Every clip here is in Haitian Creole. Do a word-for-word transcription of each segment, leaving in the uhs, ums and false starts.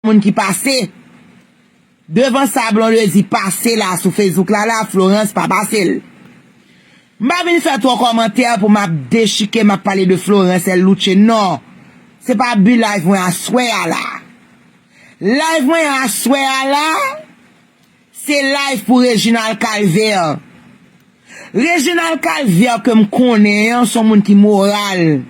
moun ki pase. Devan sa Blondedy pase la sou Facebook la, la, Florence pa pase l. M pa vin fè twò kòmantè pou m ap dechike, m ap pale de Florence El Luce, non. Se pa bi live mwen aswè a la. Live mwen aswè a la, se live pou Reginald Calvaire. Reginald Calvaire ke m konnen an, se yon moun ki moral.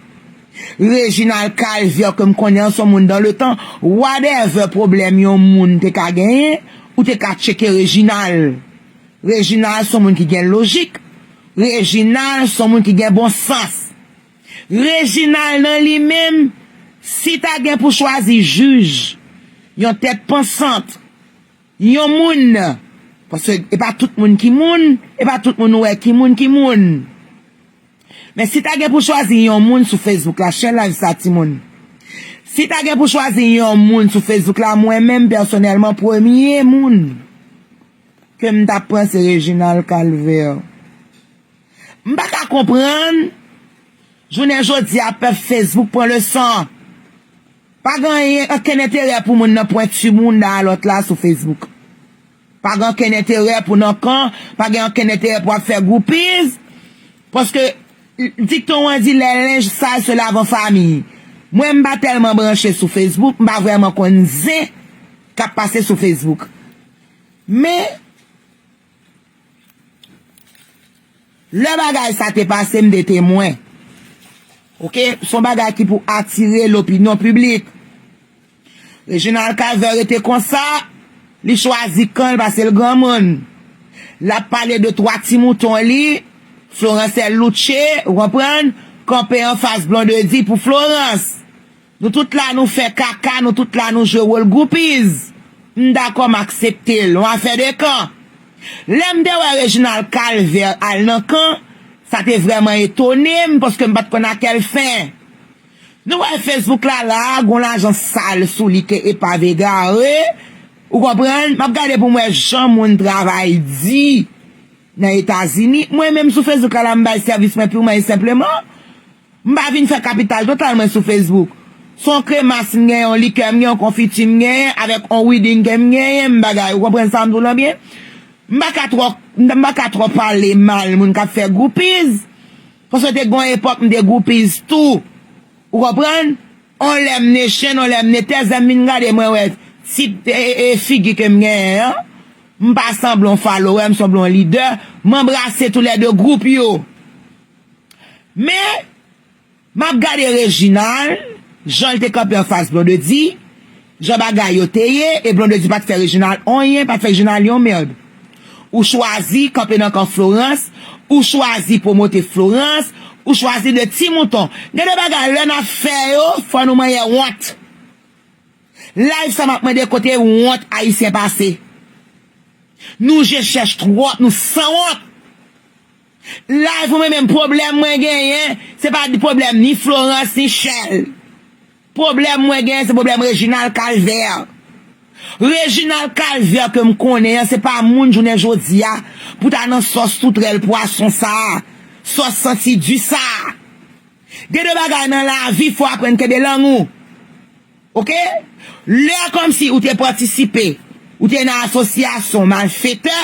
Reginald Calvaire ke m konnen an, se yon moun dan le tan, whatever pwoblèm yon moun te ka genyen, ou te ka tcheke Reginald. Reginald se yon moun ki gen lojik. Reginald se yon moun ki gen bon sans. Reginald nan li menm, si ta gen pou chwazi jij, yon tèt pansant, yon moun, paske e pa tout moun ki moun, e pa tout moun ou wè ki moun ki moun. Men si ta gen pou chwazi yon moun sou Facebook la, share live sa timoun. Si ta gen pou chwazi yon moun sou Facebook la, mwen menm pèsonèlman, premye moun ke m t ap pran se Reginald Calvaire. M pa ka konprann, jounen jodi a, pèp Facebook pran leson. Pa gen anyen, okenn enterè pou moun nan pwenti moun da lòt la sou Facebook. Pa gen okenn enterè pou nan kan, pa gen okenn enterè pou ap fè groupies, paske dikton an di, les linges sales se lavent en famille. Mwen, m pa tèlman branche sou Facebook, m pa vrèman konn zen k ap pase sou Facebook. Men, lè bagay sa te pase, m te temwen. Oke? Se yon bagay ki pou atire lopinyon piblik. Reginald Calvaire rete konsa, li chwazi kan l pase l granmoun. L ap pale de twa ti mouton li, Florence El Luce, ou konprann, kanpe anfas Blondedy pou Florence. Nou tout la nou fè kaka, nou tout la nou jwe wòl groupies. M dakò, m aksepte l, yon afè de kan. Lè m te wè Reginald Calvaire al nan kan, sa te vrèman etone m, paske m pa t konn a kèl fen. Nou wè Facebook la, la, gon lajan sal sou li ke epav egare, ou konprann? M ap gade pou m wè jan moun travay di nan Etazini. Mwen menm sou Facebook la, la, m bay sèvis mwen pirman e senpleman. M pa vin fè kapital total mwen sou Facebook. Se yon kremas m genyen, yon likè m genyen, yon konfiti m genyen, avèk yon wedding ke m genyen, m bagay. Ou konprann sa m di w lan byen? M pa ka twò, m pa ka twò pale mal moun k ap fè groupies. Paske te gen yon epòk m te groupies tou. Ou konprann? On lè m ne chenn, on lè m ne tèz, lè m vin gade mwen wè tip e, e, e figi ke m genyen an. M pa sanble yon follower, m sanble yon lidè. M anbrase toulède gwoup yo. Men, m ap gade Reginald, jan l te kanpe anfas Blondedy, jan bagay yo te ye, e Blondedy pa t fè Reginald anyen, pa t fè Reginald yon mèd. Ou chwazi kanpe nan kan Florence, ou chwazi pwomote Florence, ou chwazi de ti mouton. Gen de bagay, lè n ap fè yo, fò nou manyen wont. Live sa m ap mande kote wont ayisyen pase. Nou je chèch twòp, nou sanwont. Live mwen menm, pwoblèm mwen genyen, se pa pwoblèm ni Florence ni Shell. Pwoblèm mwen genyen, se pwoblèm Reginald Calvaire. Reginald Calvaire ke m konnen an, se pa moun jounen jodi a pou ta nan sòs toutrèl pwason sa a, sòs santi di sa a. Gen de bagay nan lavi, fò aprann kenbe lang ou. Oke? Lè kòmsi ou te patisipe, ou te nan asosyasyon malfetè,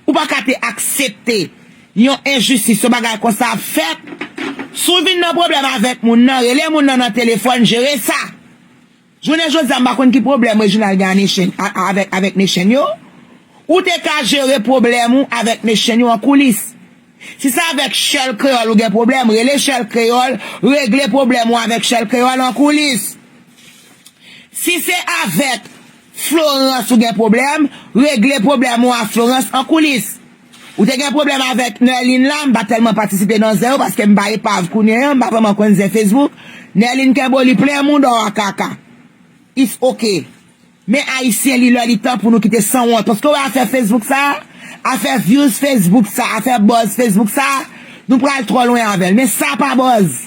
ou pa ka te aksepte yon enjistis, yon bagay konsa ap fèt. Si w vin nan pwoblèm avèk moun nan, rele moun nan nan telefòn, jere sa. Jounen jodi a, m pa konn ki pwoblèm Reginald gen a Nation, a, a, avèk, avèk Nation yo. Ou te ka jere pwoblèm ou avèk Nation yo an koulis. Si se avèk Shell Kreyòl ou gen pwoblèm, rele Shell Kreyòl, regle pwoblèm ou avèk Shell Kreyòl an koulis. Si se avèk Florence ou gen pwoblèm, regle pwoblèm ou a Florence an koulis. Ou te gen pwoblèm avèk Nerline la, m pa tèlman patisipe nan zen yo, paske m pa epav kounye a, m pa vrèman konn zen Facebook. Nerline kenbe w, li plen mouda w a kaka. It's okay. Men ayisyen, li lè li tan pou nou kite sanwont. Paske w wè afè Facebook sa, afè views Facebook sa, afè buzz Facebook sa, nou pral twò lwen avè l. Men sa pa buzz.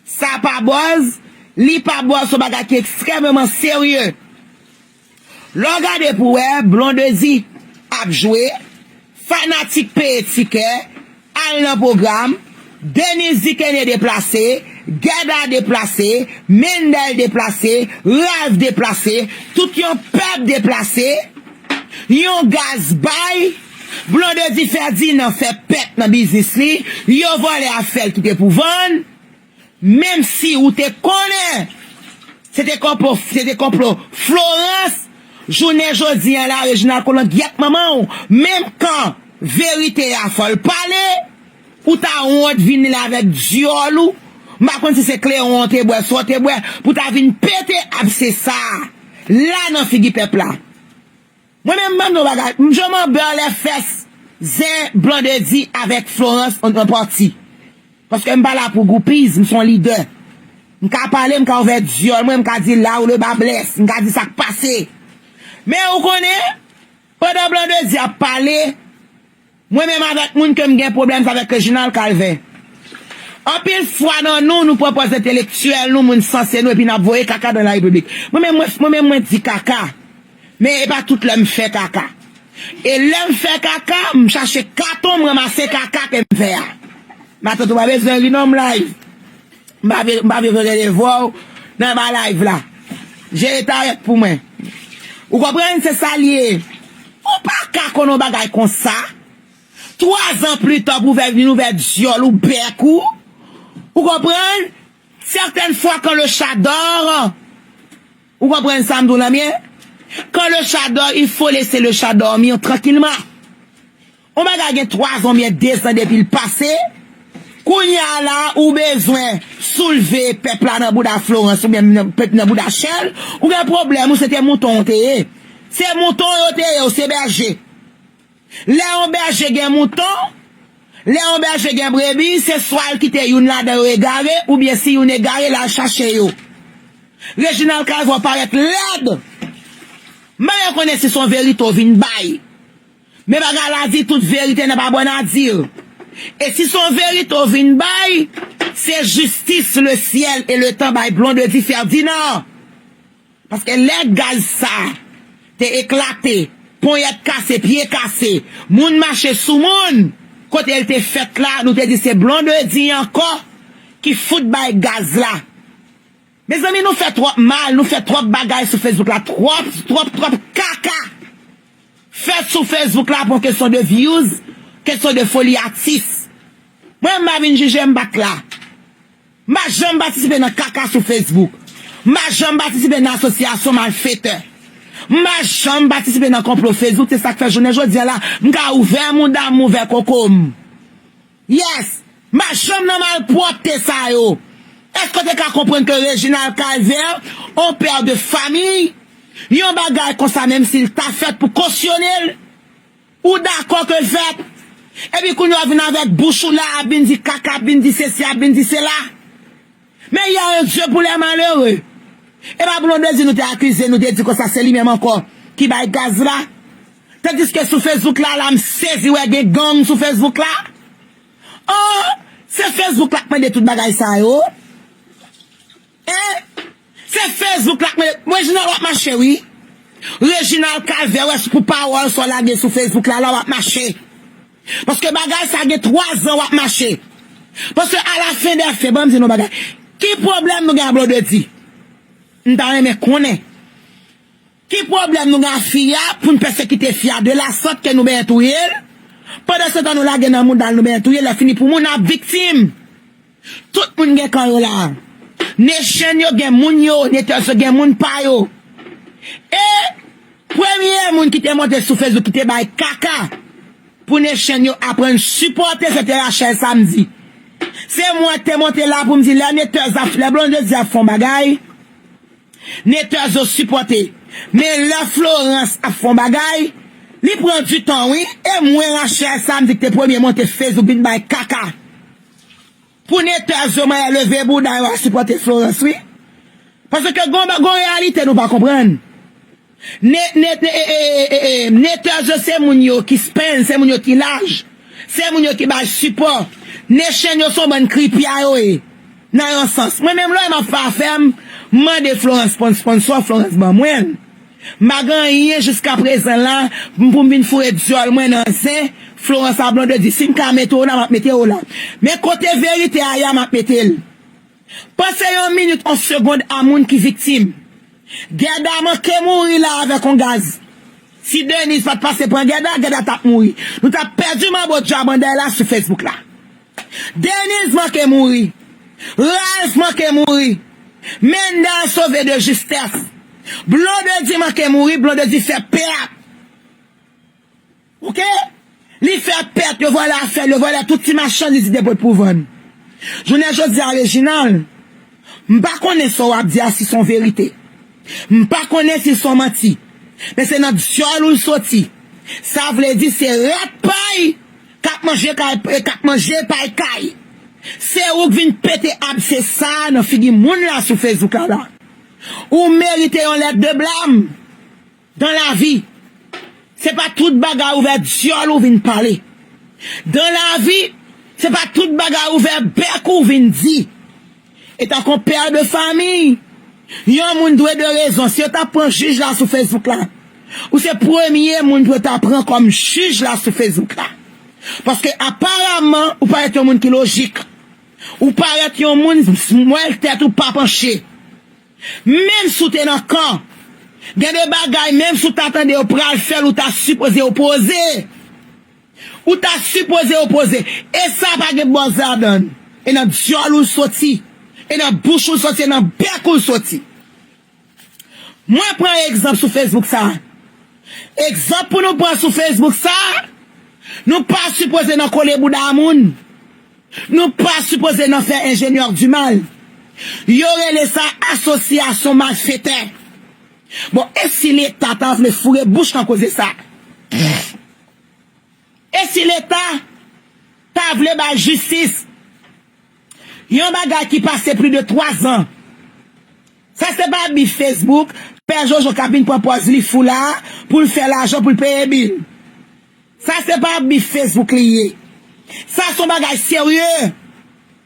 Sa pa buzz, li pa buzz, se yon bagay ki ekstrèmeman serye. Lè w gade pou w wè, Blondedy ap jwe, fanatik peye tikè, al nan pwogram, Denise Dikene deplase, Gèda deplase, Mendèl deplase, Ralph deplase, tout yon pèp deplase, yon gaz bay, Blondedy Ferdinand fè pèt nan biznis li, yo vòlè afè l kite pou vann, menm si ou te konnen se te konplo, se te konplo Florence, jounen jodi an la, Reginald Colon, gyèt manman w, menm kan verite a fò l pale, ou ta wont vini la avèk dyòl ou, m pa konn si se klewon w te bwè, sa w te bwè, pou ta vin pete abse sa a, la nan figi pèp la. Mwen menm, m ban nou bagay, m je m'en bats les fesses, zen Blondedy avèk Florence an, an pati. Paske m pa la pou groupies, m se yon lidè. M ka pale, m ka ouvè dyòl mwen, m ka di là où le bas blesse, m ka di sa k pase. Men ou konnen, pandan Blondedy ap pale, mwen menm avèk moun ke m gen pwoblèm sa avèk Reginald Calvert. Anpil fwa nan nou, nou pran pòz entelektyèl nou, moun sanse nou, epi n ap voye kaka dans la République. Mwen menm, mwen, mwen menm, mwen di kaka. Men e pa tout lè m fè kaka. E lè m fè kaka, m chache katon, m ranmase kaka ke m fè a. Matant, ou pa bezwen ri non, m live. M pa vle, m pa vle fè gade vwa w nan ba live la. Jere tarèt pou mwen. Ou konprann? Se sa l ye. Ou pa ka konn yon bagay konsa. Twa zan pli ta pou vin ouvè dyòl ou, bèk ou. Ou konprann? Certaines fois, quand le chat dort, ou konprann sa m di w lan byen? Quand le chat dort, il faut laisser le chat dormir tranquillement. On bagay gen twa zan oubyen de zan depi l pase. Kounye a la, ou bezwen soulve pèp la nan bouda Florence oubyen nan, pèp nan bouda Shell. Ou gen pwoblèm, ou se te mouton w te ye. Se mouton yo te ye, ou se bèje. Lè yon bèje gen mouton, lè yon bèje gen brebi, se swa l kite youn ladan yo egare, oubyen si youn egare, l al chache yo. Reginald Calvert parèt lèd. M pa gen konnen si se yon verite w vin bay. Men bagay la di, toute vérité n'est pas bonne à dire. E si se yon verite w vin bay, se justice, le ciel et le temps bay Blondedy Ferdinand. Paske lè gaz sa te eklate, ponyèt kase, pye kase, moun mache sou moun, kote l te fèt la, nou te di se Blondedy ankò ki fout bay gaz la. Mezanmi, nou fè twòp mal, nou fè twòp bagay sou Facebook la, twòp, twòp, twòp kaka fèt sou Facebook la pou yon kesyon de views, kesyon de foli atis. Mwen, m pa vin jije, m pa t la. M pa janm patisipe nan kaka sou Facebook. M pa janm patisipe nan asosyasyon malfetè. M pa janm patisipe nan konplo Facebook. Se sa k fè jounen jodi a la, m ka ouvè mouda m, ouvè koko m. Yes! M pa janm nan malpwòpte sa yo. Èske w te ka konprann ke Reginald Calvert, on père de famille, yon bagay konsa, menm si l ta fèt pou kosyone l, ou dakò ke l fèt? Epi kounye a w vin avèk bouch ou la, ap vin di kaka, ap vin di sesi, ap vin di sela. Men y a un Dieu pour les malheureux. E pa pou nou de di nou te akize, nou te di konsa se li menm ankò ki bay gaz la. Tandiske sou Facebook la, la m sezi wè gen gang sou Facebook la. Oh, se Facebook la k mande tout bagay sa yo. Hein? Se Facebook la k mande. Reginald w ap mache wi. Reginald Calvert, wè, pou pawòl sa w lage sou Facebook la, la w ap mache. Paske bagay sa gen twa zan w ap mache. Paske à la fin des fins, ban m di nou bagay. Ki pwoblèm nou gen a Blondedy? M ta renmen konnen. Ki pwoblèm nou gen a fi a pou n pèsekite fi a de la sòt ke nou benyen touye l? Pandan se tan nou lage nan mouda l, nou benyen touye l, lè fini pou moun ap viktim. Tout moun gen kan yo la. Nation yo gen moun yo, Neters yo gen moun pa yo. E premye moun ki te monte sou Facebook ki te bay kaka pou Nation yo aprann sipòte, se te Rachel Samedi. Se mwen ki te monte la pou m di lè Neters ap, lè Blondedy ap fè yon bagay, Neters yo sipòte. Men lè Florence ap fè yon bagay, li pran ditan wi. E mwen, Rachel Samedi, ki te premye monte Facebook vin bay kaka. Pou Neters yo, mwen leve bouda yo al sipòte Florence wi. Paske gon, gon reyalite nou pa konprann. Ne, ne, ne, e, e, e, e, e, Neters yo se moun yo ki spend, se moun yo ki laj, se moun yo ki bay sipò. Nation yo se yon bann kripya yo ye. Nan yon sans. Mwen menm lè m ap fè afè m, m mande Florence pran sponsò, Florence ban mwen l. M pa gen anyen jiska prezan la, m pou m vin foure dyòl mwen nan zen, Florence a Blondedy. Si m ka mete w la, m ap mete w la. Men kote verite a ye a, m ap mete l. Panse yon minit, yon segond a moun ki viktim. Gèda manke mouri la avèk yon gaz. Si Deniz pa t pase pran Gèda, Gèda t ap mouri. Nou t ap pèdi manbo dyabanday la sou Facebook la. Deniz manke mouri. Ralph manke mouri. Mendel sove de justès. Blondedy manke mouri, Blondedy fè pèt. Oke? Li fè pèt, yo vòlè afè l, yo vòlè tout ti machandiz li te pot pou vann. Jounen jodi a, Reginald, m pa konnen sa w ap di a si se yon verite. M pa konnen si se yon manti. Men se nan dyòl ou l soti. Sa vle di se rat pay k ap manje kay, k ap manje pay kay. Se ou k vin pete abse sa a nan figi moun la sou Facebook la la. Ou merite yon lèt de blam. Dan lavi, se pa tout bagay ouvè dyòl ou vin pale. Dan lavi, se pa tout bagay ouvè bèk ou vin di. Etan kon pè de famiy, yon moun dwe de rezon. Si yo ta pran jij la sou Facebook la, ou se premye moun pou yo ta pran kòm jij la sou Facebook la. Paske aparaman, ou parèt yon moun ki lojik. Ou parèt yon moun mwèl tèt ou pa panche. Menm si w te nan kan, gen de bagay, menm si w ta tande yo pral fè l, ou ta sipoze opoze. Ou ta sipoze opoze. E sa pa gen bòz ladan l. E nan dyòl ou l soti. E nan bouch ou l soti. E nan bèk ou l soti. Mwen pran egzanp sou Facebook sa. Egzanp pou nou pran sou Facebook sa, nou pa sipoze nan kole bouda moun. Nou pa sipoze nan fè enjenyè di mal. Yo rele sa asosyasyon malfetè. Bon, e si Leta ta vle foure bouch nan koze sa? E si Leta ta vle bay jistis? Yon bagay ki pase plis de twa zan. Sa se pa bif Facebook, Pè Jojo k ap vin pran pòz li fou la pou l fè lajan pou l peye bil. Sa se pa bif Facebook li ye. Sa se yon bagay serye.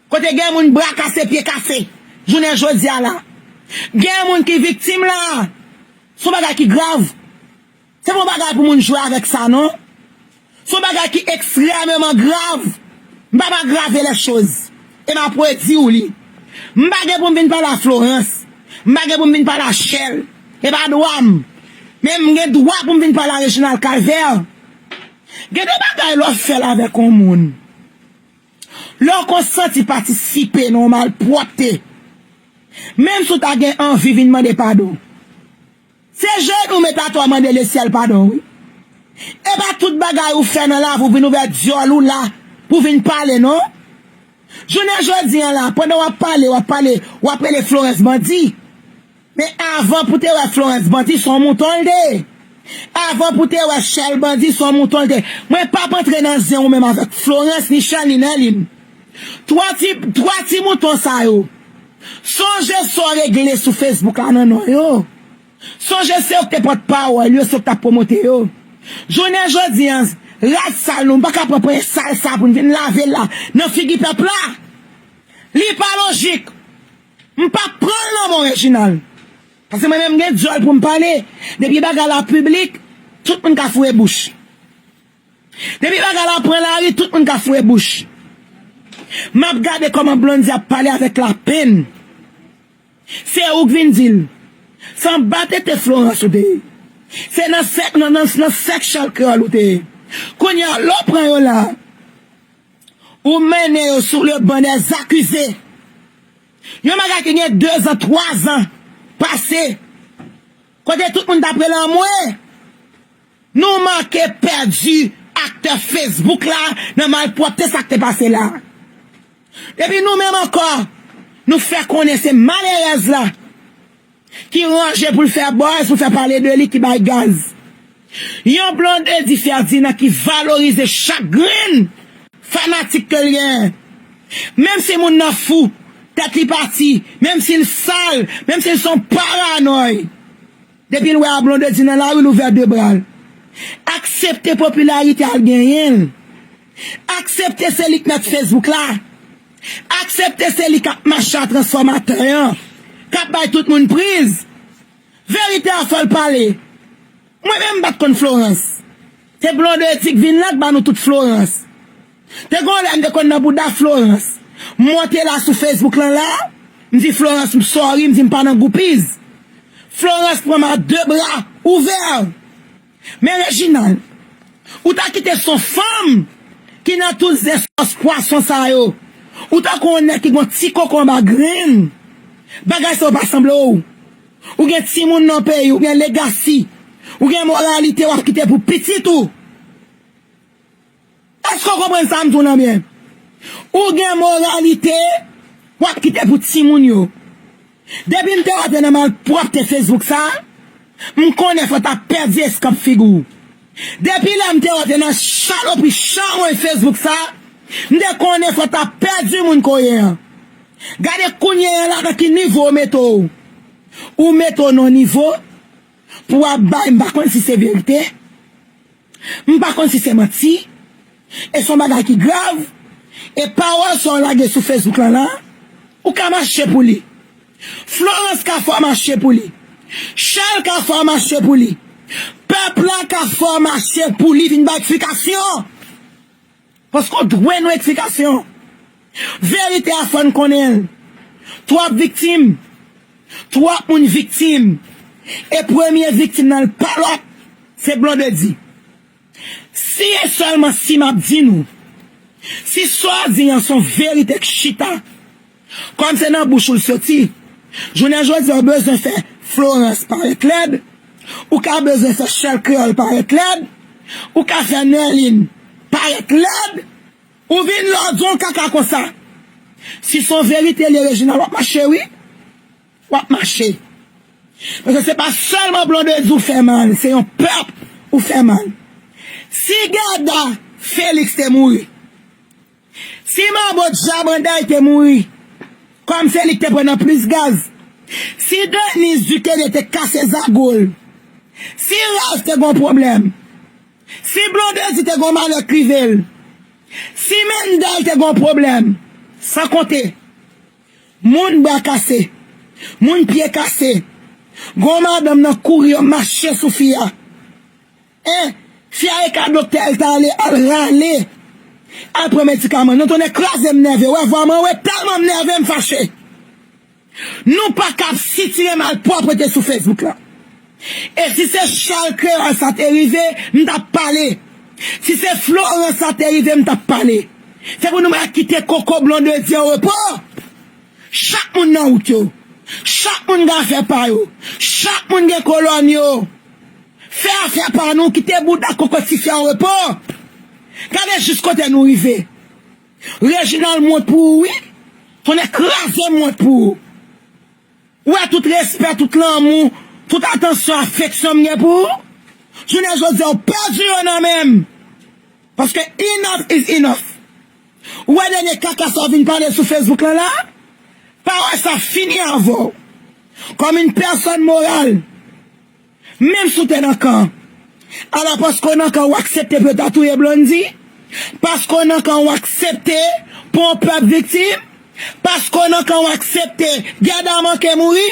Kote gen moun bra kase, pye kase. Jounen jodi a la. Gen moun ki viktim la. Se yon bagay ki grav. Se pa yon bagay pou moun jwe avèk sa, non. Se yon bagay ki ekstrèmeman grav. M p ap agrave lè choz. E m ap redi w li. M pa gen pou m vin pale a Florence. M pa gen pou m vin pale a Shell. E pa dwa m. Men m gen dwa pou m vin pale a Reginald Calvaire. Gen de bagay lè w fè l avèk yon moun. Lè w konn santi patisipe nan yon malpwòpte. Menm si w ta gen anvi vin mande padon. Se jenou w met atè w mande lesyèl padon, wi. E pa tout bagay ou fè nan lavi w vin ouvè dyòl ou la pou vin pale, non. Jounen jodi a la, pandan w ap pale, w ap pale, w ap rele Florence bandi. Men avan pou te wè Florence bandi, se yon mouton l te ye. Avan pou te wè Shell bandi, se yon mouton l te ye. Mwen p ap antre nan zen ou menm avèk Florence, ni Shell, ni Nerline. Twa ti, twa ti mouton sa yo. Sonje sa w regle sou Facebook la nan non yo. Sonje se yo k te pòtpawòl yo, se yo k t ap pwomote yo. Jounen jodi a, rad sal nou, m pa ka pran panyen sal sa pou n vin lave l la nan figi pèp la. Li pa lojik. M p ap pran l nan men w, Reginald. Paske mwen menm m gen dyòl pou m pale. Depi bagay la piblik, tout moun ka foure bouch. Depi bagay la pran lari, tout moun ka foure bouch. M ap gade kòman Blondy ap pale avèk lapenn. Se ou k vin di l. Se anba tete Florence ou te ye. Se nan sèk, nan, nan, nan sèk Shell Creole ou te ye. Kounye a, lè w pran yo la, ou mennen yo sou le banc des accusés. Yon bagay ki gen dezan, twazan pase. Kote tout moun t ap rele anmwe. Nou manke pèdi aktè Facebook la nan malpwòpte sa k te pase la. Epi nou menm ankò, nou fè konnen se malerèz la ki ranje pou l fè buzz, pou l fè pale de li, ki bay gaz. Yon Blondedy Ferdinand ki valorize chak grenn fanatik ke l genyen. Menm si moun nan fou, tèt li pati, menm si l sal, menm si l se yon paranòy. Depi l wè a Blondedy nan lari, l ouvè de bra l. Aksepte popilarite a l genyen l. Aksepte se li k mèt Facebook la. Aksepte se li k ap mache a transfòmatè an, k ap bay tout moun priz. Verite a fò l pale. Mwen menm m pa t konn Florence. Se Blondedy k vin la k ba nou tout Florence. Te gon lè m te konn nan bouda Florence. M monte la sou Facebook lan la, M di Florence, m sorry, m di m pa nan groupies. Florence pran m a de bra ouvè. Men Reginald, ou ta kite se yon fanm ki nan tout zès pwason sa yo. Ou tankou yon nèg ki gon ti koko anba grenn. Bagay sa yo pa sanble w. Ou gen timoun nan peyi, ou gen legasi, ou gen moralite w ap kite pou pitit ou. Èske w konprann sa m di w lan byen? Ou gen moralite, w ap kite pou timoun yo. Depi m te wè w te nan malpwòpte Facebook sa, m konnen fò w ta pèdi eskanp figi w. Depi lè m te wè w te nan salopri chawony Facebook sa, m te konnen fò w ta pèdi moun ke w ye an. Gade kounye a la nan ki nivo w mete w. Ou mete w nan nivo pou w ap bay, m pa konn si se verite. M pa konn si se manti. E se yon bagay ki grav. E pawòl sa w lage sou Facebook lan la, ou ka mache pou li. Florence ka fè w mache pou li. Shell ka fè w mache pou li. Pèp la ka fè w mache pou li vin bay eksplikasyon. Paske w dwe nou eksplikasyon. Verite a fò n konnen l. Twòp viktim. Twòp moun viktim. E premye viktim nan l pa lòt, se Blondedy. Si e sèlman si m ap di nou, si sa w di an se yon verite k chita, kòm se nan bouch ou l soti, jounen jodi a w bezwen fè Florence parèt lèd, ou ka bezwen fè Shell Creole parèt lèd, ou ka fè Nerline parèt lèd, ou vin la w di yon kaka konsa. Si se yon verite l ye, Reginald, w ap mache wi. W ap mache. Paske se pa sèlman Blondedy ou fè mal, se yon pèp ou fè mal. Si Guerda Félix te mouri, si Manbo Djab Anday te mouri, kòm se li ki te pran nan plis gaz, si Denise Duquesne te kase zago l, si Raz te gon pwoblèm, si Blondedy te gon malè k rive l, si Mendel te gon pwoblèm, san konte moun bra kase, moun pye kase, gon madanm nan kouri yo mache sou fi a. En, fi a e ka doktè l t ale, al rale, al pran medikaman. Non, tonnè kraze m nève. Wè vwa mwen, wè tèlman m nève, m fache. Nou pa ka ap sitire malpwòpte sou Facebook la. E si se Shell Creole sa te rive, m t ap pale. Si se Florence sa te rive, m t ap pale. Se pou nou mèt kite koko Blondedy an repo. Chak moun nan wout yo. Chak moun gen afè pa yo. Chak moun gen kolòn yo. Fè afè pa nou, kite bouda koko tifi an repo. Gade jis kote nou rive. Reginald, m wont pou ou wi. Tonnè kraze m wont pou ou. Ou wè tout respè, tout lanmou, tout atansyon, afeksyon m gen pou ou, jounen jodi a w pèdi yo nan men m. Paske enough is enough. Ou wè dènye kaka sa w vin pale sou Facebook lan la? Pawòl sa fini avè w. Kòm yon pèsòn moral, menm si w te nan kan, alò paske w nan kan w aksepte pou yo ta touye Blondy? Paske w nan kan w aksepte pou yon pèp viktim? Paske w nan kan w aksepte Guerda manke mouri?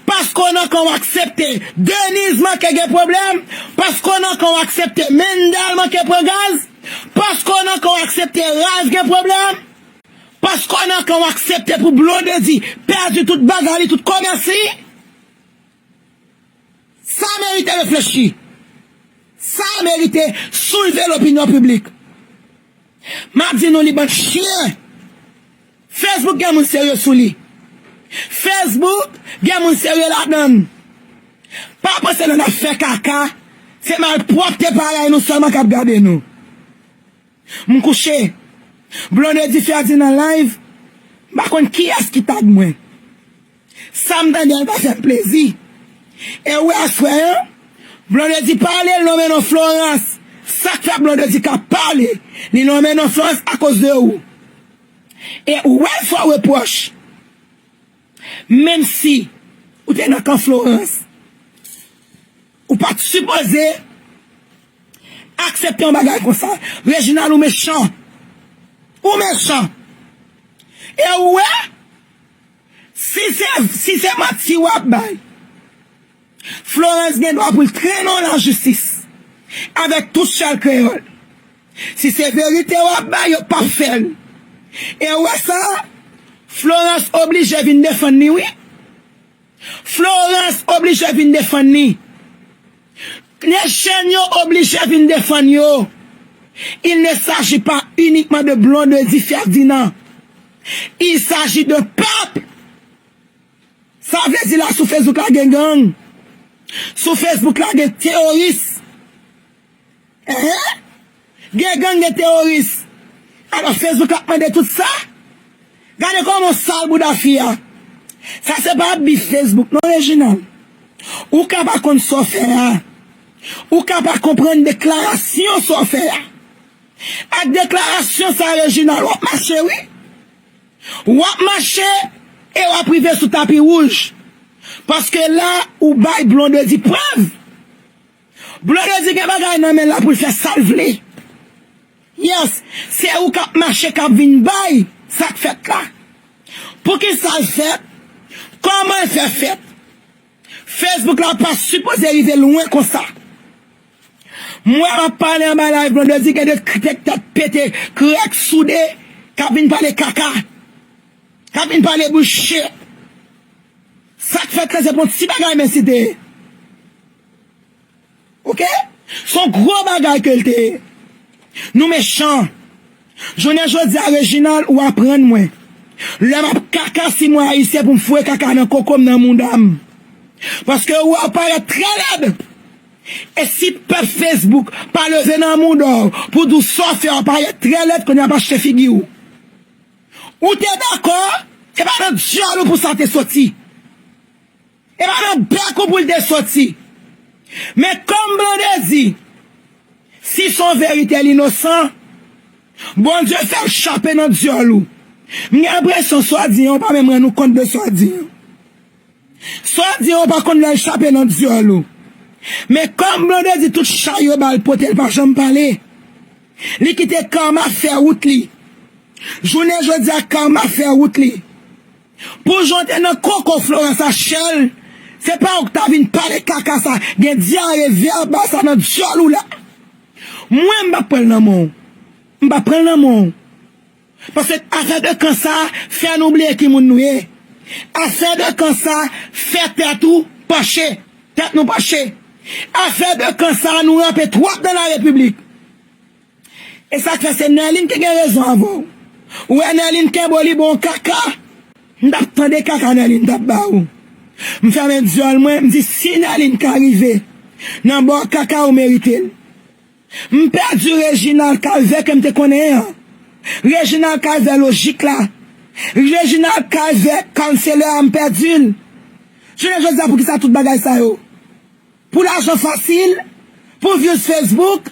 Paske w nan kan w aksepte Denise manke gen pwoblèm? Paske w nan kan w aksepte Mendel manke pran gaz? Paske w nan kan w aksepte Raz gen pwoblèm? Paske w nan kan w aksepte pou Blondedy pèdi tout bagay li, tout komès li? Sa merite reflechi. Sa merite soulve lopinyon piblik. M ap di nou li, bann chen. Facebook gen moun serye sou li. Facebook gen moun serye ladan l. Pa panse lè n ap fè kaka, se malpwòpte parèy nou sèlman k ap gade nou. M kouche. Blondedy Ferdinand live. M pa konn kiyès ki tag mwen. Sa m tande a pa fè m plezi. E ou wè aswè an, Blondedy pale, l nonmen non Florence. Sa k fè Blondedy ka pale? Li nonmen non Florence akoz de ou. E ou wè l fè w repwòch. Menm si ou te nan kan Florence, ou pa t sipoze aksepte yon bagay konsa. Reginald, ou mechan. Ou mechan. E ou wè, si se, si se manti w ap bay, Florence gen dwa pou l trennen w lajistis avèk tout Shell Creole. Si se verite w ap bay, yo p ap fè l. E ou wè sa, Florence oblije vin defann li, wi. Florence oblije vin defann li. Nation yo oblije vin defann yo. Il ne s'agit pas uniquement de Blondedy Ferdinand. Il s'agit de peuple. Sa vle di la sou Facebook la gen gang. Sou Facebook la gen teworis. Enhen. Gen gang, gen teworis. Alò Facebook ap mande tout sa. Gade kòman w sal bouda fi a. Sa se pa bif Facebook non, Reginald. Ou ka pa konn sa w fè a. Ou ka pa konprann deklarasyon sa w fè a. Ak deklarasyon sa, Reginald, w ap mache, wi. W ap mache e w ap rive sou tapi wouj. Paske la, ou bay Blondedy prèv. Blondedy gen bagay nan men l la pou l fè sa l vle. Yes, se ou k ap mache k ap vin bay sa k fèt la. Poukisa l fèt? Kòman l fè fèt? Facebook la pa sipoze rive lwen konsa. M wè m ap pale anba live Blondedy gen de tèt pete, krèk soude, k ap vin pale kaka, k ap vin pale bullshit. Sa k fèt la se pa yon ti bagay men si te ye. Oke? Se yon gwo bagay ke l te ye. Nou mechan. Jounen jodi a, Reginald, ou aprann mwen. Lè m ap kaka si mwen ayisyen pou m foure kaka nan koko m, nan mouda m. Paske ou wè w parèt trè lèd. E si pèp Facebook pa leve nan mouda w pou di w sa w fè a parèt trè lèd, kounye a ap achte figi w. Ou te dakò, e pa nan dyòl ou pou sa te soti. E pa nan bèk ou pou l te soti. Men kòm Blondedy, si se yon verite l inosan, Bondye fè l chape nan dyòl ou. M gen enpresyon sa w di an, ou pa menm rann ou kont de sa w di an. Sa w di an, ou pa konn lè l chape nan dyòl ou. Men kòm Blondedy tout chay yo ba l pote, l pa janm pale. Li kite karma fè wout li. Jounen jodi a, karma fè wout li. Pou jan w te nan koko Florence a Shell, se pa ou k ta vin pale kaka sa, gen dyare vèbal sa nan dyòl ou la. Mwen, m p ap pran l nan men w. M p ap pran l nan men w. Paske afè de kan sa fè nou bliye ki moun nou ye. Afè de kan sa fè tèt ou panche, tèt nou panche. Afè de kan sa nou ranpe twòp nan la repiblik. E sa k fè se Nerline ki gen rezon avè w. Ou wè Nerline kenbe w li bon kaka. M t ap tande kaka Nerline t ap ba ou. M fèmen dyòl mwen, m di si Nerline ka rive nan bò kaka ou merite l. M pèdi Reginald Calvert ke m te konnen an. Reginald Calvert lojik la. Reginald Calvert kanselè a, m pèdi l. Jounen jodi a, poukisa tout bagay sa yo? Pou lajan fasil, pou views Facebook,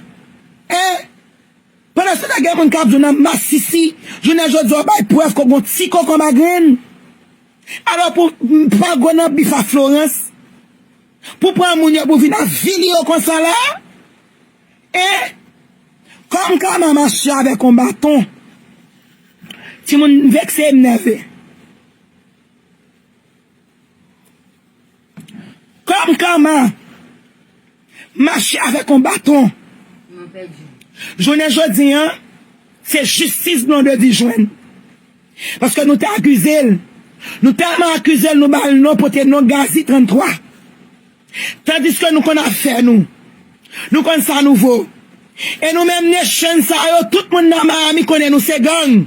en? Pandan se tan gen moun k ap di w nan masisi, jounen jodi a w bay prèv ke w gon ti kokonb a grenn. Alò pou m pa gwo nan bif a Florence, pou pran moun yo pou vin avili yo konsa la, en? Kòm kama mache avèk yon baton. Timoun vekse m nève. Kòm kama mache avèk yon baton. Jounen jodi a, se jistis Blondedy jwenn. Paske nou te akize l. Nou tèlman akize l, nou ba l non, pote non Gazi trannntwa. Tandiske nou konn afè nou. Nou konn sa nou vo. E nou menm nation sa yo, tout moun nan Miami konnen nou se gang.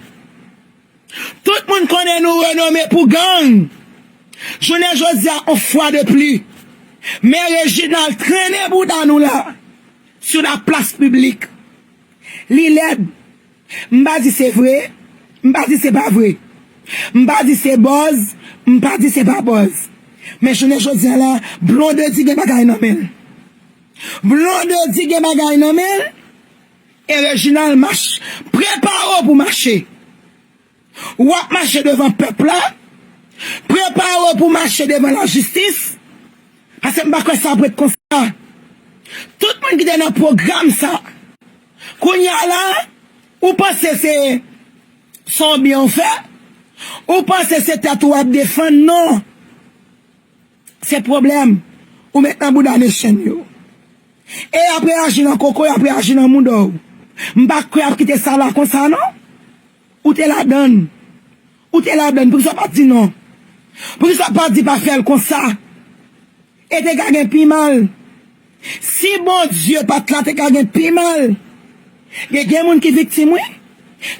Tout moun konnen nou renome pou gang. Jounen jodi a, on fwa de pli, men Reginald trennen bouda nou la, sou la plas piblik. Li lèd. M pa di se vre, m pa di se pa vre. M pa di se buzz, m pa di se pa buzz. Men jounen jodi a la, Blondedy gen bagay nan men l. Blondedy gen bagay nan men l. E Reginald, mach, prepare w pou mache. W ap mache devan pèp la. Prepare w pou mache devan lajistis. Paske m pa kwè sa ap ret konsa. Tout moun ki te nan pwogram sa, kounye a la, ou panse se, se yon byen w fè? Ou panse se tèt ou w ap defann? Non. Se pwoblèm ou met nan bouda nation yo. E y ap reyaji nan koko, y ap reyaji nan mouda w. M pa kwè y ap kite sa la konsa non. Ou te ladann. Ou te ladann, poukisa w pa t di non? Poukisa w pa t di pa fè l konsa? E te ka gen pi mal. Si Bondye pa t la, te ka gen pi mal. Gen, gen moun ki viktim, wi.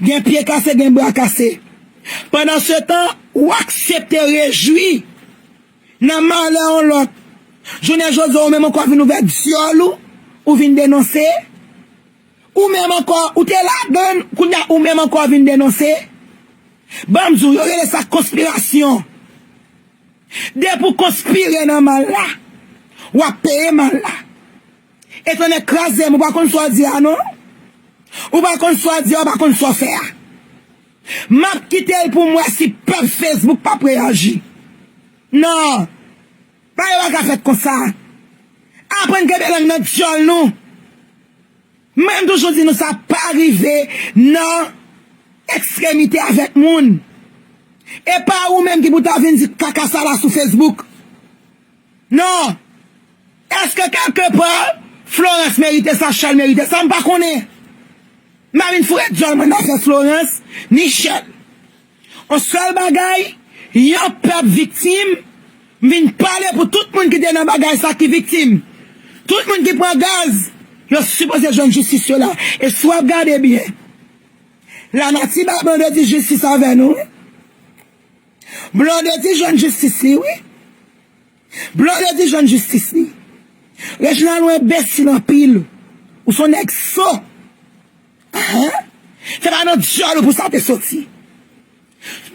Gen pye kase, gen bra kase. Pandan se tan, ou aksepte rejwi nan malè yon lòt. Jounen jodi a, ou menm ankò vin ouvè dyòl ou, ou vin denonse. Ou menm ankò, ou te ladann, kounye a ou menm ankò vin denonse. Ban m di w, yo rele sa konspirasyon. Depi w konspire nan mal la, w ap peye mal la. E tonnè kraze m, ou pa konn sa w di a non. Ou pa konn sa w di a, ou pa konn sa w fè a. M ap kite l pou m wè si pèp Facebook p ap reyaji. Non. Bagay yo pa ka fèt konsa. Aprann kenbe lang nan dyòl nou. Mwen, m toujou di nou sa, pa rive nan ekstremite avèk moun. E pa ou menm ki pou ta vin di kaka sa la sou Facebook. Non. Èske kèlkepa Florence merite sa, Shell merite sa? M pa konnen. M pa vin foure dyòl mwen nan afè Florence, ni Shell. Yon sèl bagay, yon pèp viktim, m vin pale pou tout moun ki te nan bagay sa ki viktim. Tout moun ki pran gaz, yo sipoze jwenn jistis yo la. E si w ap gade byen, lanati ba Blondedy jistis avè nou. Blondedy jwenn jistis li, wi. Blondedy jwenn jistis li. Reginald, ou enbesil anpil. Ou se yon nèg so. Ahan. Se pa nan dyòl ou pou sa te soti.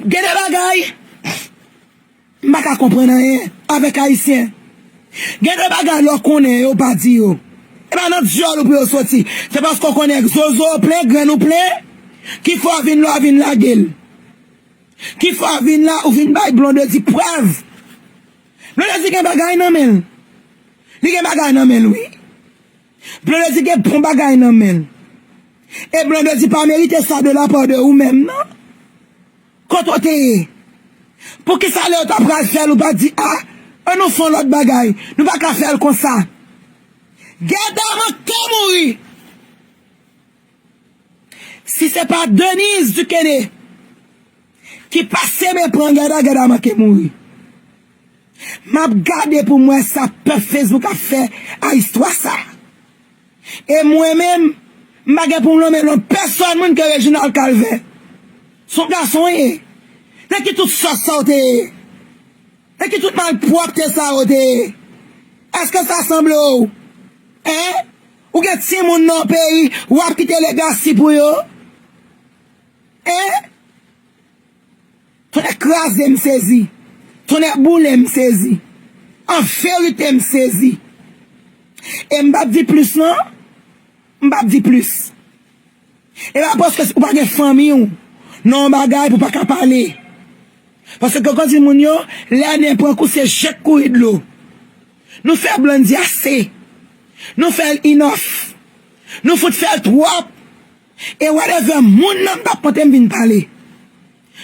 Gen de bagay, m pa ka konprann anyen avèk Ayisyen. Gen de bagay lè w konnen yo pa di yo. E pa nan dyòl ou pou yo soti. Se paske w konnen zozo w plen, grenn ou plen, ki fè w vin la, w vin lage l. Ki fè w vin la, ou vin bay Blondedy prèv. Blondedy gen bagay nan men l. Li gen bagay nan men l, wi. Blondedy gen bon bagay nan men l. E Blondedy pa merite sa de la part de ou menm, non. Kote w te ye? Poukisa lè yo ta pral fè l, ou pa di, a, an nou fè yon lòt bagay? Nou pa ka fè l konsa. Gèda manke mouri. Si se pa Denise Duquesne ki pase men pran Gèda, Gèda manke mouri. M ap gade pou m wè sa pèp Facebook ap fè a istwa sa. E mwen menm, m pa gen pou m lonmen lon pèsòn moun ke Reginald Calvert. Se yon gason ye. Nan ki tout sòs sa w te ye? Nan ki tout malpwòpte sa w te ye? Èske sa sanble w? Hein? Ou gen timoun nan yon peyi, w ap kite legasi pou yo? Hein? Tonnè kraze m sezi. Tonnè boule m sezi. An verite m sezi. E m p ap di plis non. M p ap di plis. E pa paske ou pa gen fanmi w nan yon bagay pou w pa ka pale. Paske kon di moun yo, lè nen pran kou se jèt kouri dlo. Nou fè Blondedy ase. Nou fè l enough. Nou fout fè l twòp. E whatever moun nan m t ap monte m vin pale.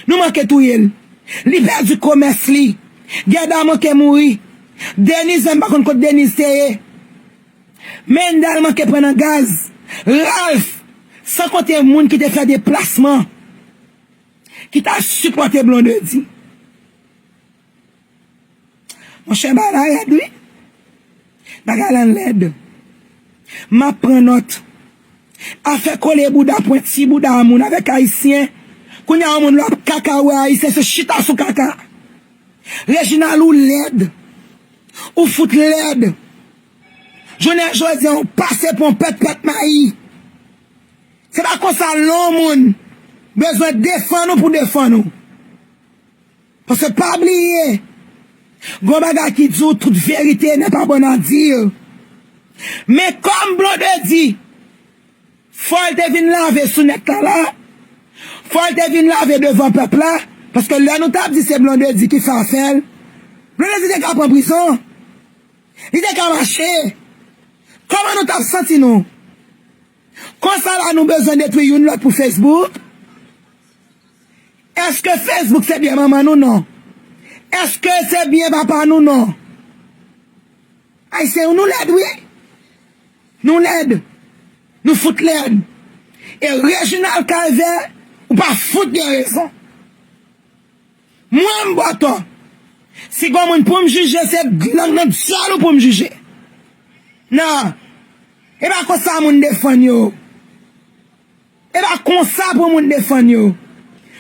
Nou manke touye l. Li pèdi komès li. Gèda manke mouri. Denise menm pa konn kot Denise te ye. Mendel manke pran nan gaz. Ralph, san konte moun ki te fè deplasman, ki t al sipòte Blondedy. Monchè, bagay la rèd, wi. Bagay la lèd. M ap pran nòt. Afè kole bouda, pwenti bouda a moun avèk Ayisyen. Kounye a, yon moun lè w ap kaka, ou wè Ayisyen se chita sou kaka. Reginald, ou lèd. Ou fout lèd. Jounen jodi a, ou pase pou yon pèt pèt mayi. Se pa konsa lè yon moun bezwen defann ou pou defann ou. Paske pa bliye, gon bagay ki di w, toute vérité n'est pas bonne à dire. Men kòm Blondedy, fò l te vin lave sou nèt la la, fò l te vin lave devan pèp la, paske lè nou t ap di se Blondedy ki fè afè l, Blondedy te ka pran prizon, li te ka mache. Kòman nou t ap santi nou? Konsa la nou bezwen detwi youn lòt pou Facebook? Èske Facebook se byen manman nou? Non. Èske se byen papa nou? Non. Ayisyen yo, nou lèd, wi. Nou lèd. Nou fout lèd. E Reginald Calvert, ou pa fout gen rezon. Mwen m bòtò. Si gon moun pou m jije, se lang nan dyòl ou pou m jije. Non. E pa konsa moun defann yo. E pa konsa pou moun defann yo.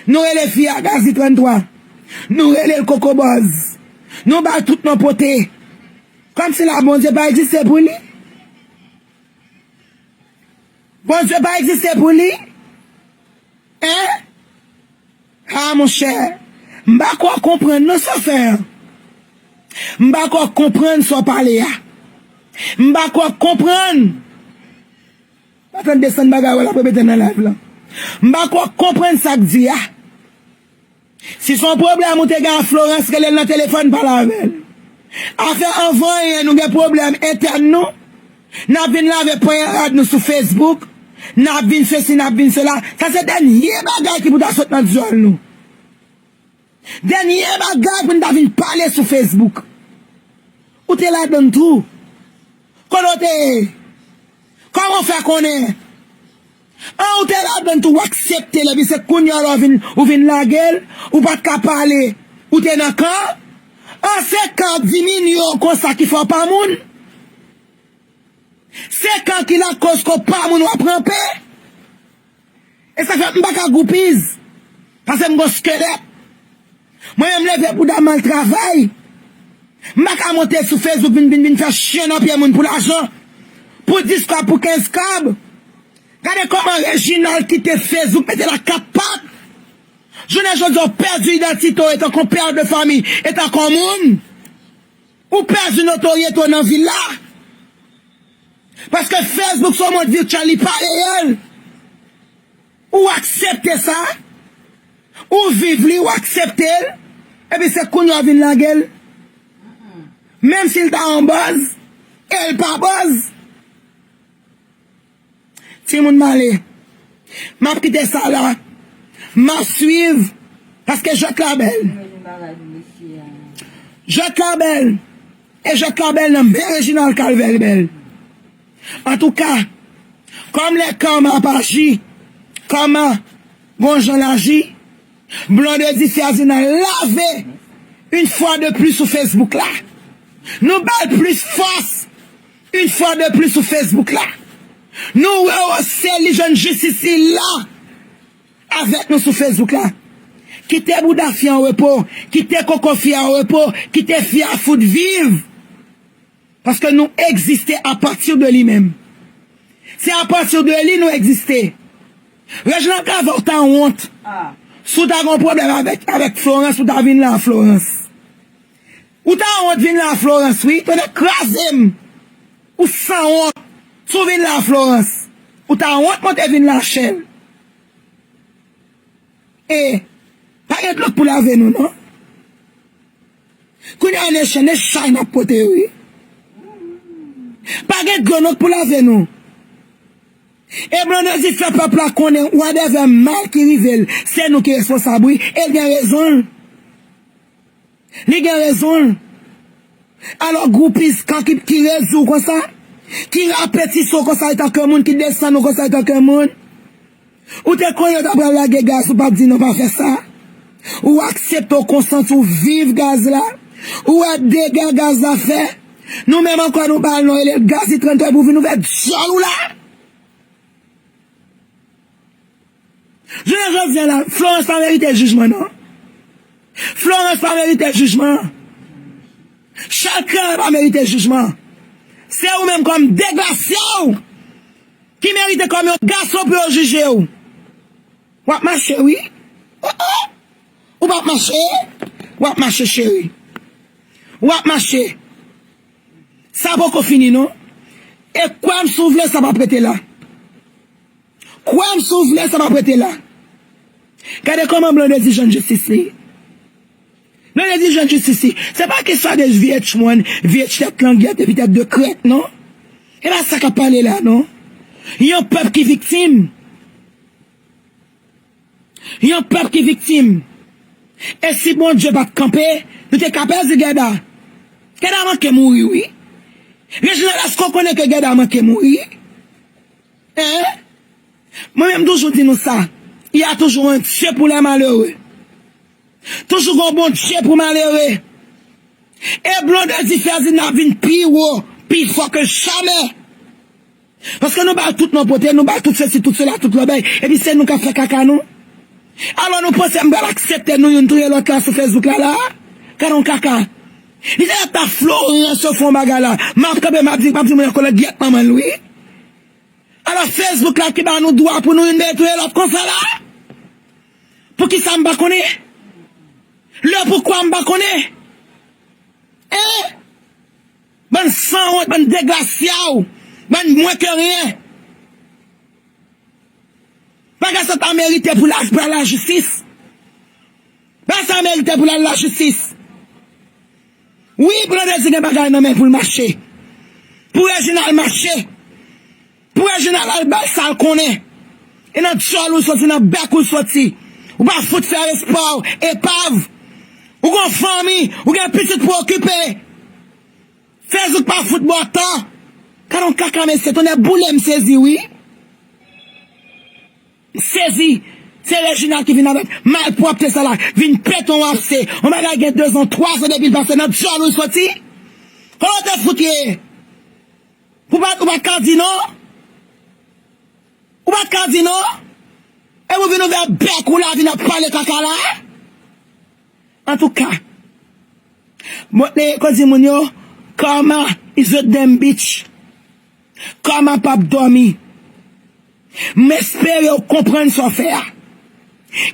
Nou rele fi a Gazi tranntwa. Nou rele l Koko Bòz. Nou ba l tout non pote. Kòmsi la Bondye pa egziste pou li. Bondye pa egziste pou li. Hein? Ah, monchè, m pa kwè w konprann non sa w fè a. M pa kwè w konprann sa w pale a. M pa kwè w konprann. Pa tann desann bagay ou la pou mete nan live lan. M pa kwè w konprann sa k di a. Si se yon pwoblèm ou te gen ak Florence, rele l nan telefòn, pale avè l. Afè anvan anyen, nou gen pwoblèm entèn nou. N ap vin lave ponyèt rad nou sou Facebook. N ap vin sesi, n ap vin sela. Sa se dènye bagay ki pou ta sot nan dyòl nou. Dènye bagay pou n ta vin pale sou Facebook. Ou te ladann tou. Kote w te ye? Kòman w fè konnen? An, ou te ladann tou, w aksepte l, epi se kounye a la w vin, ou vin lage l, ou pa t ka pale, ou te nan kan? An, se kan diminye w konsa ki fè w pa moun? Se kan ki lakoz ke w pa moun w ap ranpe? E sa fè m pa ka groupize. Paske m gon skelèt. Mwen menm leve bouda m al travay. M pa ka monte sou Facebook vin, vin, vin fè chen nan pye moun pou lajan. Pou dis kòb, pou kenz kòb. Gade kòman Reginald kite Facebook mete l a kat pat. Jounen jodi a w pèdi idantite w etanke yon pè de fanmi, etanke yon moun. Ou pèdi notoryete w nan vil la. Paske Facebook se yon mond vityèl, li pa reyèl. Ou aksepte sa. Ou viv li, ou aksepte l. Epi se kounye a w vin lage l. Menm si l ta yon buzz, e l pa buzz. Timoun m ale. M ap kite sa la. M ap swiv. Paske jwèt la bèl. Jwèt la bèl. E jwèt la bèl nan men Reginald Calvert bèl. Antouka, kòm lè kòm ap aji, kòm gon jan l aji, Blondedy Fiazina lave une fois de plus sou Facebook la. Nou ba l plis fòs une fois de plus sou Facebook la. Nou rewose li jwenn jistis li la avèk nou sou Facebook la. Kite bouda fi an repo, kite koko fi an repo, kite fi a fout viv. Paske nou egziste apati de li menm. Se apati de li nou egziste. Reginald Calvert, ou ta wont. Si w ta gen yon pwoblèm avèk, avèk Florence, ou ta vin la a Florence. Ou ta wont vin la a Florence, wi. Tande kraze m. Ou sanwont. Si w vin la a Florence, ou ta wont monte vin la a Shell. E pa gen dlo k pou lave nou, non. Kounye a, ne chen, ne chay n ap pote yo, wi. Pa gen dlo non k pou lave nou. E Blondedy fè pèp la konnen whatever mal ki rive l, se nou ki responsab, wi. E l gen rezon l. Li gen rezon l. Alò, groupies kan ki, ki rezi w konsa, ki rapetise w konsa etanke moun, ki desann ou konsa etanke moun, ou te konnen w ta pral lage gaz, ou pa t di non, pa fè sa. Ou aksepte, w konsanti, w viv gaz la. Ou wè dega gaz la fè. Nou menm ankò, nou ba l non, rele l Gazi tranntwa pou vin ouvè dyòl ou la. Jounen jodi a la, Florence pa merite jijman, non. Florence pa merite jijman. Charles Créole pa merite jijman. Se ou menm kòm degrasye w ki merite kòm yon gason pou yo jije w. W ap mache, wi. Oh, oh. Ou p ap mache. W ap mache, cheri. W ap mache. Sa poko fini, non. E kwè m, si w vle, sa p ap rete la. Kwè m, si w vle, sa p ap rete la. Gade kòman Blondedy jwenn jistis li. Blondedy jwenn jistis li. Se pa kesyon de V H one, V H tèt langyèt epi tèt de krèk, non. E pa sa k ap pale la, non. Yon pèp ki viktim. Yon pèp ki viktim. E si Bondye pa t kanpe, nou te ka pèdi Gèda. Gèda manke mouri, wi. Reginald, èske w konnen ke Gèda manke mouri? Hein? Mwen menm toujou di nou sa. Il y a toujours un Dieu pour les malheureux. Toujou gon Bondye pou malere. E Blondedy Ferdinand ap vin pi wo, pi fò ke jamè. Paske nou ba l tout non pote, nou ba l tout sesi, tout sela, tout lòbèy. Epi se nou k ap fè kaka nou. Alò nou panse m pral aksepte nou youn touye lòt la sou Facebook la la? Gade yon kaka. Li te ap ta Florence yo fè yon bagay la. M ap kanpe, m ap di, m ap di moun an kolè gyèt manman l wi. Alò Facebook la ki ba nou dwa pou nou youn dèyè touye lòt konsa la? Poukisa m pa konnen? Le poukwa m pa konnen? Hein? Bann sanwont, bann deglasyaw, bann mwen ke ryen. Bagay sa ta merite pou l al pran lajistis. Bagay sa merite pou l al lajistis. Wi, Blondedy gen bagay nan men pou l mache. Pou Reginald mache. Pou Reginald al bay sa l konnen. E nan djòl ou soti, nan bèk ou soti. Ou pa fout fè respè w, epav. Ou gon fanmi, ou gen pitit pou okipe. Facebook pa fout ba w tan. Gade yon kaka mesye, tonnè boule m sezi wi. M sezi. Se Reginald ki vin avèk malpwòpte sa la. Vin pete yon apse. Yon bagay gen dezan, twazan depi l pase nan djòl ou l soti. Kote w te fout ye? Ou pa, ou pa t ka di non? Ou pa t ka di non? E ou vin ouvè bèk ou la, vin ap pale kaka la? Antouka, bon, e, koz di moun yo, karma is a damn bitch. Karma p ap dòmi. M espere w konprann sa w fè a.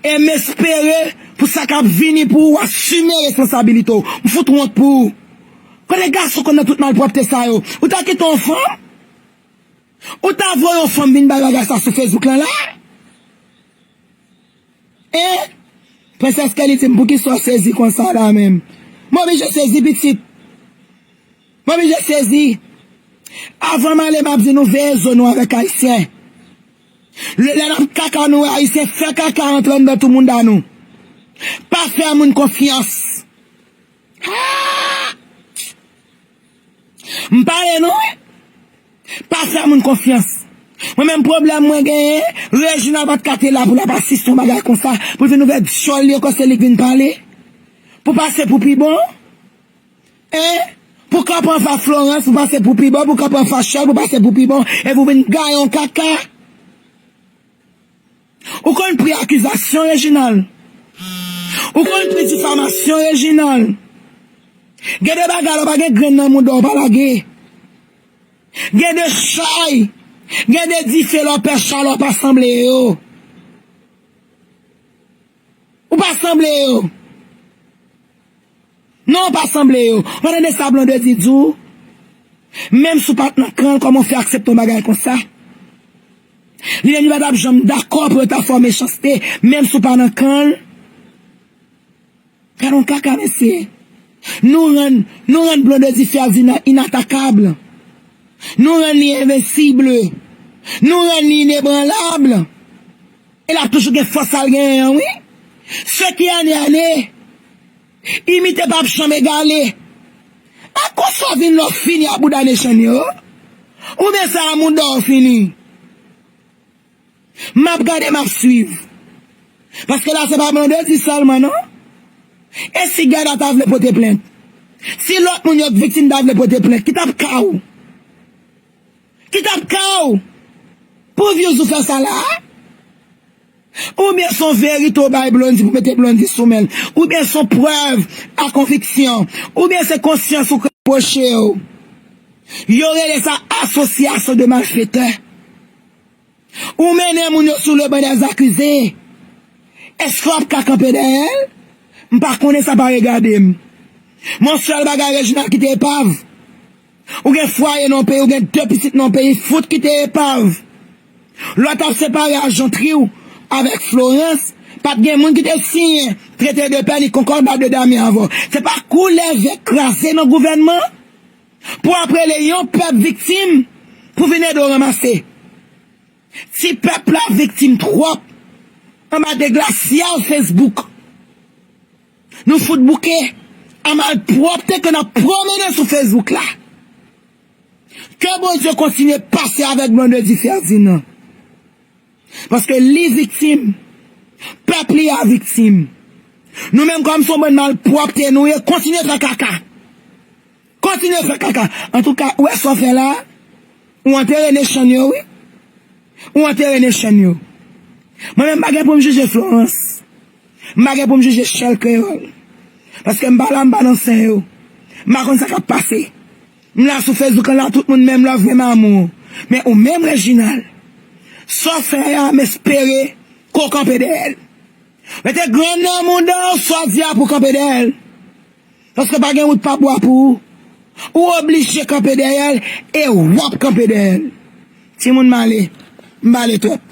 E m espere pou sa k ap vini pou ou asime responsabilite w. M fout wont pou ou. Kote gason konn nan tout malpwòpte sa yo? Ou ta kite yon fanm? Ou ta voye yon fanm vin bay bagay sa sou Facebook lan la? Hein? Prensès Kelly di m, poukisa w sezi konsa la menm? M oblije sezi, pitit. M oblije sezi. Avan m ale, m ap di nou veye zo nou avèk Ayisyen. Lè, lè n ap kaka nou wè Ayisyen, fè kaka antre anndan tou mounda nou. Pa fè moun konfyans. Ah! M pale non wi. Pa fè moun konfyans. Mwen menm pwoblèm mwen genyen, Reginald pa t ka te la pou l ap asiste yon bagay konsa, pou l vin ouvè djòl li ankò se li k vin pale. Pou pase pou pi bon. Hein? Pou kanpe anfas Florence, pou pase pou pi bon, pou kanpe anfas Charles, pou pase pou pi bon. E pou vin gaye yon kaka. Ou konn pri akizasyon, Reginald? Ou konn pri difamasyon, Reginald? Gen de bagay la, w pa gen grenn nan mouda w, w pa lage. Gen de chay, gen de dife la w pè chalè, w pa sanble yo. Ou pa sanble yo. Non, w pa sanble yo. W pa tande sa Blondedy di w? Menm si w pa t nan kan l, kòman w fè aksepte yon bagay konsa? Li menm li pa t ap janm dakò pou yo ta fè w mechanste, menm si w pa nan kan l. Gade yon kaka, mesye. Nou rann, nou rann Blondedy Ferdinand inatakab. Nou rann li envensib. Nou rann li inebranlab. E l ap toujou gen fòs sa l genyen an, wi. Ce qui en est, en est. Imite p ap janm egale. A konsa w vin lè w fini ak bouda Nation yo? Oubyen se a mouda w fini? M ap gade, m ap swiv. Paske la, se pa Blondedy sèlman, non. E si Guerda ta vle pote plent? Si lòt moun yo k viktim ta vle pote plent, ki t ap ka w? Ki t ap ka w? Pou views ou fè sa la a? Oubyen se yon verite w bay Blondy pou mete Blondy sou men l? Oubyen se yon prèv a konviksyon? Oubyen se konsyans ou k repwoche w? Yo rele sa asosyasyon de malfetè. Ou mennen moun yo sou le ban dèzakize. Èske w ap ka kanpe dèyè l? M pa konnen, sa pa regade m. M wè yon sèl bagay, Reginald kite epav. Ou gen fwaye nan yon peyi, ou gen de pitit nan yon peyi, fout kite epav. Lè w t ap separe a Jean Triw avèk Florence, pa t gen moun ki te siyen trete de pè ni konkòda de Damien avè w. Se pa kou leve kraze nan gouvènman pou ap rele yon pèp viktim pou vin ede w ranmase. Ti pèp la viktim twòp anba deglasya Facebook. Nou fout bouke a malpwòpte ke n ap pwomennen sou Facebook la. Ke Bondye kontinye pase avèk Blondedy Ferdinand. Paske li viktim, pèp li a viktim. Nou menm kòm se yon bann malpwòpte nou ye, kontinye fè kaka. Kontinye fè kaka. Antouka, ou wè sa w fè la? Ou antere Nation yo, wi. Ou antere Nation yo. Mwen menm, m pa gen pou m jije Florence. M pa gen pou m jije Shell Creole. Paske m pa la, m pa nan sen yo. M pa konn sa k ap pase. M la sou Facebook an la, tout moun menm love, menm amou. Men ou menm, Reginald, sa w fè a, m espere ke w kanpe dèyè l. Mete grenn nan mouda w, sa w di a pou w kanpe dèyè l. Paske pa gen wout pa bwa pou ou. Ou oblije kanpe dèyè l e w ap kanpe dèyè l. Timoun, m ale. M pale twòp.